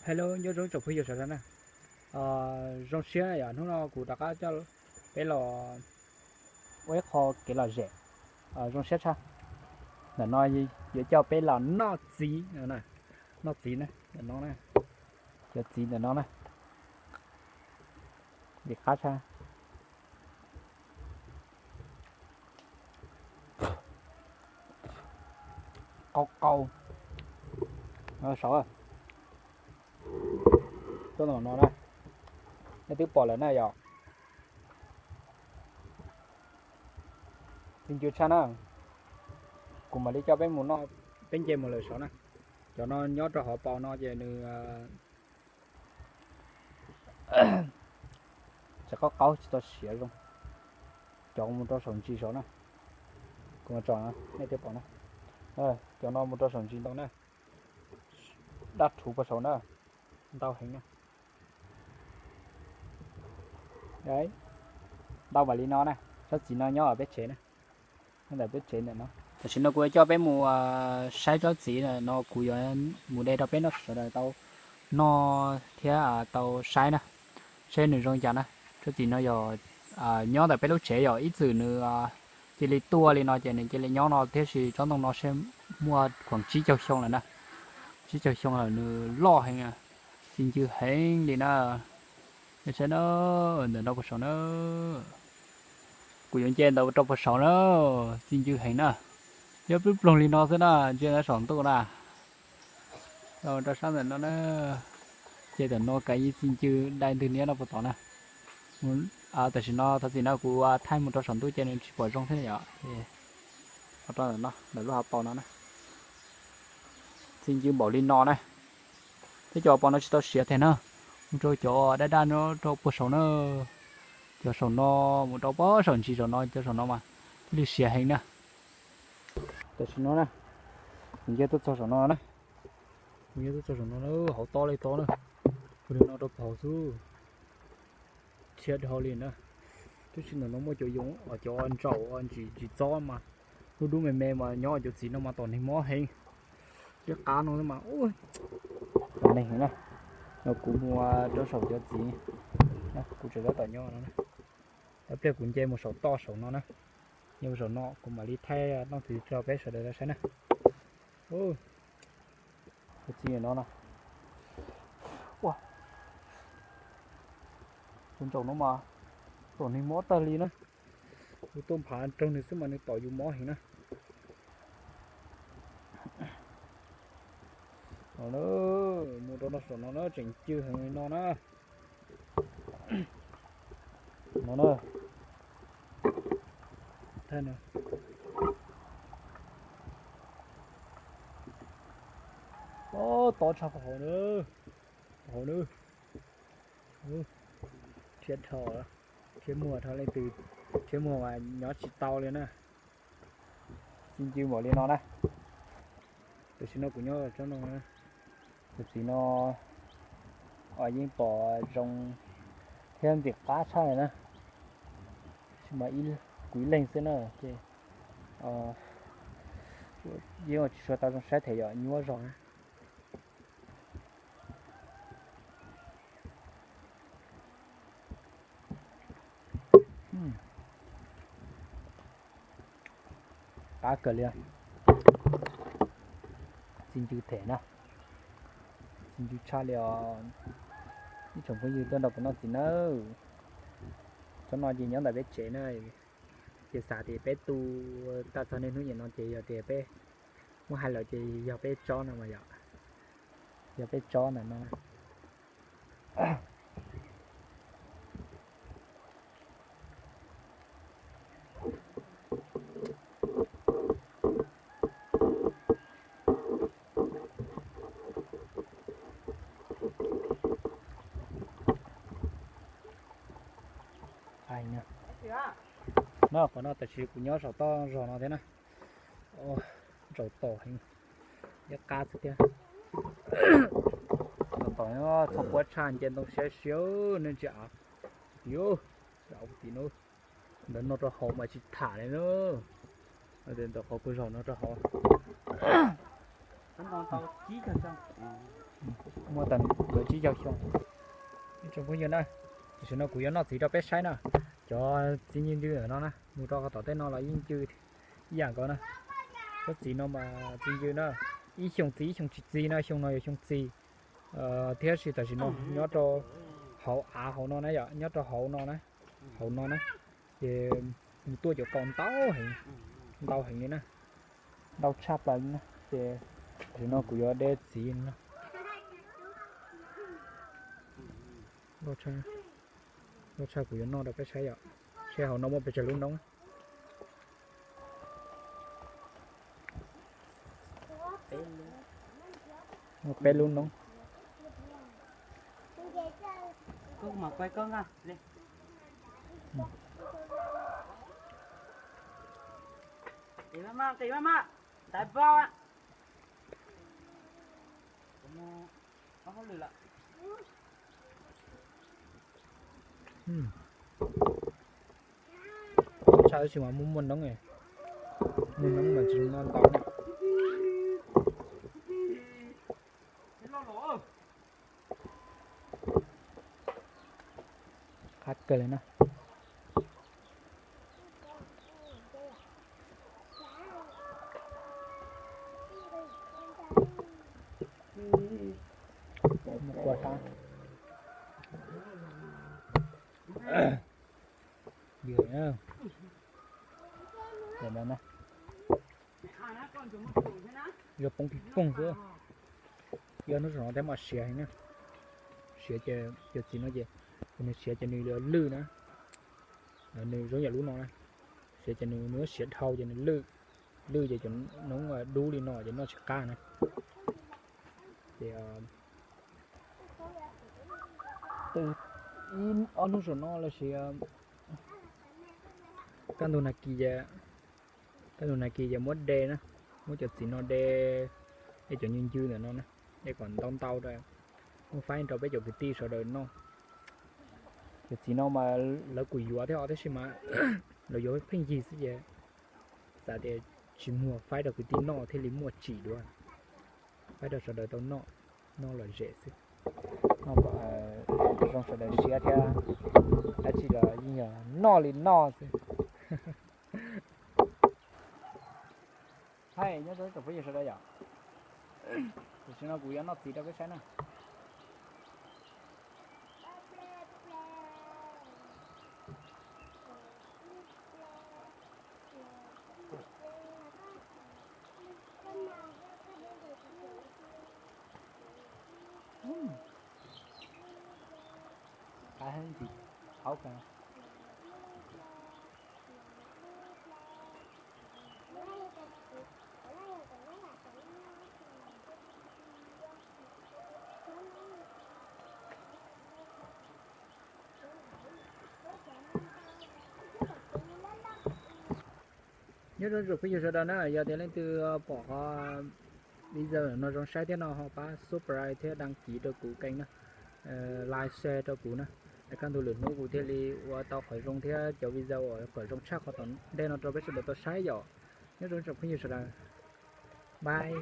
Hello, nyob zoo tsoom phooj ywg sawv daws na. Zoo siab yog hnub no kuv rov qab coj peb los ua ib qho kev lom zem zoo siab tshaj. Ntawm no yuav coj peb los noj txiv, noj txiv na, ntawm no na, cov txiv ntawm no na, ntxim qab tshaj. Qau qau, saud, tuaj no na, nej twb pom lawm na yom. Txi ncw tshaj na, kuv mam li coj peb mus noj, peb nce mus lawm saud na. Cov no nyob rau hauv paus no ces nws tsis qaub qaub tsis tau siav zoo. Cov mus rau saum ntsis saud na, kuv tso nej thiaj pom na. Cov no mus rau saum ntsis ntau na, daj rhuv puag saud na, ntau heev na. Ntau npaum li no na, tsob txiv no nyob peb tsev na, nyob ntawm peb tsev ntawm no. Tam sim no kuv yuav coj peb mus saib tsob txiv no, kuv yuav mus de rau peb noj sawv daws tau noj thiab tau saib na, saib nws zoo cas na. Tsob txiv no yog nyob ntawm peb lub tsev yog ib txwm nws cia li tuaj li no ces nws cia li nyob no thiab, sis tsob ntoo no saib muaj khuam tsib caug xyoo lawm na, tsib caug xyoo lawm nws loj heev, txi ncw heev li na. Nej saib na, ntawm no puag saud na, kuv yuav nce ntawd rau puag saud na, txi ncw heev na. Nyob ploog ploog li no xwb na, ntsia saum ntuj na. Rau sab ntawm no na, ces tam no kav yeej txi ncw dai ntwg niab no puag tod na. Tam sim no thov txim no kuv thaij mus rau saum ntuj ces nws tsis pom zoo thiab yom. Rau ntawm no, ntawm lub hauv paus no na, txi ncw npaum li no na. Thiab cov paus no tsis tau siav tiag na, mus rau cov daj daj no rau puag saum na, cov saum no, mus rau puag saum ntsis saum no, cov saum no mas thiaj li siav heev na. Tam sim no na, kuv nce tuaj txog saum no na, kuv nce tuaj txog saum no na, hauv tob li tob na, ua li no rau paus xwb, thiab dhau li na. Tab sis ntawm no muaj cov yoov, cov ntsaum ntsis tsis txob mas, lub dub me me mas nyob cov txiv no mas tom neeg mob heev. Thiab qab no mas tom neeg heev na. No kuv mus rau saum cov txiv, kuv tseem tab tom nyob no na. Ib pliag kuv nce mus saum toj saum no na, nce mus saum no kuv mam li thaij leej twg rau peb sawv daws tau saib na. Cov txiv no na, ua, cov ntsaum no mas tom neeg mob tag li na. Kuv tuaj nphav raug nws xwb mas nws tom yus mob heev na. Mus rau no saum no na, tseem cw heev li no na. No na, thaij no, tob tshaj hauv na, hauv na, thiab dhau, thiab muag dhau, leej twg thiab muag mas nyob tsis tau li na. Txi ncw npaum li no na. Tam sim no kuv nyob tsob no, tus txiv no yeej pom zoo thiab ntxim qab tshaj li na. Tab sis mas kuv ib leeg xwb na ces yeej ua tsis tshua tau zoo saib thiab yom, nyuaj zog na. Qab kawg li. Txi ncw them na, txi ncw tshaj li os. Ib tsoom phooj ywg tuaj nrog kuv noj txiv nawb. Tsob no ces nyob ntawm peb tsev na. Ces xav tias peb tu tag txog niaj hnub nim no ces yog tias peb muab hais lawm ces yog peb tsob no mas yom, yog peb tsob ntawm no. No qhov no tam sim kuv nyob saum toj zog no thiab na. Ntsaum tom heev, ib qab xwb thiab. Tom tom txhob puab tshaj, nce ntoo siab siab, nej ntsia av, av tim no, ntawm no rau hauv mas tsis tham li na. Ntawm qhov kuv zaum no rau hauv. Tau kib cog cog. Muaj tau ntawm tsib caug xyoo. Ib tsoom phooj ywg na, tam sim no kuv yuav noj txiv rau peb saib na. Cov txiv ncw ncw ntawm no na, mus rau qhov tom tej no los yeej ncw ib yam nkaus na. Cov txiv no mas txiv ncw na, ib xyoos txiv ib xyoos tsis txiv na, xyoo no yog xyoo txiv. Thiab sis tam sim no nyob rau hauv av hauv no na yom, nyob rau hauv no na, hauv no na, ces mus tuaj cov kaus ntau heev, ntau heev li na, ntau tshaj plaws li na. Ces tam sim no kuv yuav de txiv no. Ntau tshaj, kuv yuav noj rau peb saib yom, seb hauv no muaj pes tsawg lub noob. Muaj peb lub noob. Tshaj tab sis mas muaj muaj noob, muaj noob mas tsis zoo noj ntau na. Qab kawg li na. Mus qua sab. Ywg na. Yuav poob pig poog xwb. Yog hnub saum no thiab mas siav heev na. Siav ces cov txiv no ces, nws siav ces nws lwj na. Nws zoo yam lub no na. Siav ces nws, nws siav dhau ces nws lwj, lwj ces cov noob dub li no ces noj tsis qab na. Ces ib ob hnub saum no los sis kaj ntug nag kis ces, kaj ntug nag kis ces muab de na, muab cov txiv no de, de cov ncw ncw ntawm no na, de kom ntau ntau rau, muab faib rau peb cov kwv tij sawv daws noj. Cov txiv no mas lawv kuj yuav thiab os, tab sis mas lawv yuav pheej yig xwb ces xav tias tsis muag faib rau kwv tij noj thiaj li muaj tsim dua, faib rau sawv daws tau noj, noj lom zem xwb. Noj kom zoo sawv daws siab thiab, dab tsi los yeej yog noj li noj xwb. Hais nyob rau ib tsoom phooj ywg sawv daws yom, tam sim no kuv yuav noj txiv rau peb saib na. Qab heev, thaub kawg. Nyob zoo tsoom phooj ywg sawv daws na, yog tias leej twg pom qhov video no zoo saib thiab no ho pab subscribe thiab đăng ký rau kuv kênh na, like share rau kuv na, kaj ntug lwm hnub kuv thiaj li ua tau qhov zoo thiab cov video uas kom zoo tshaj qhov tom ntej no rau peb sawv daws tau saib yom. Nyob zoo tsoom phooj ywg sawv daws, bye.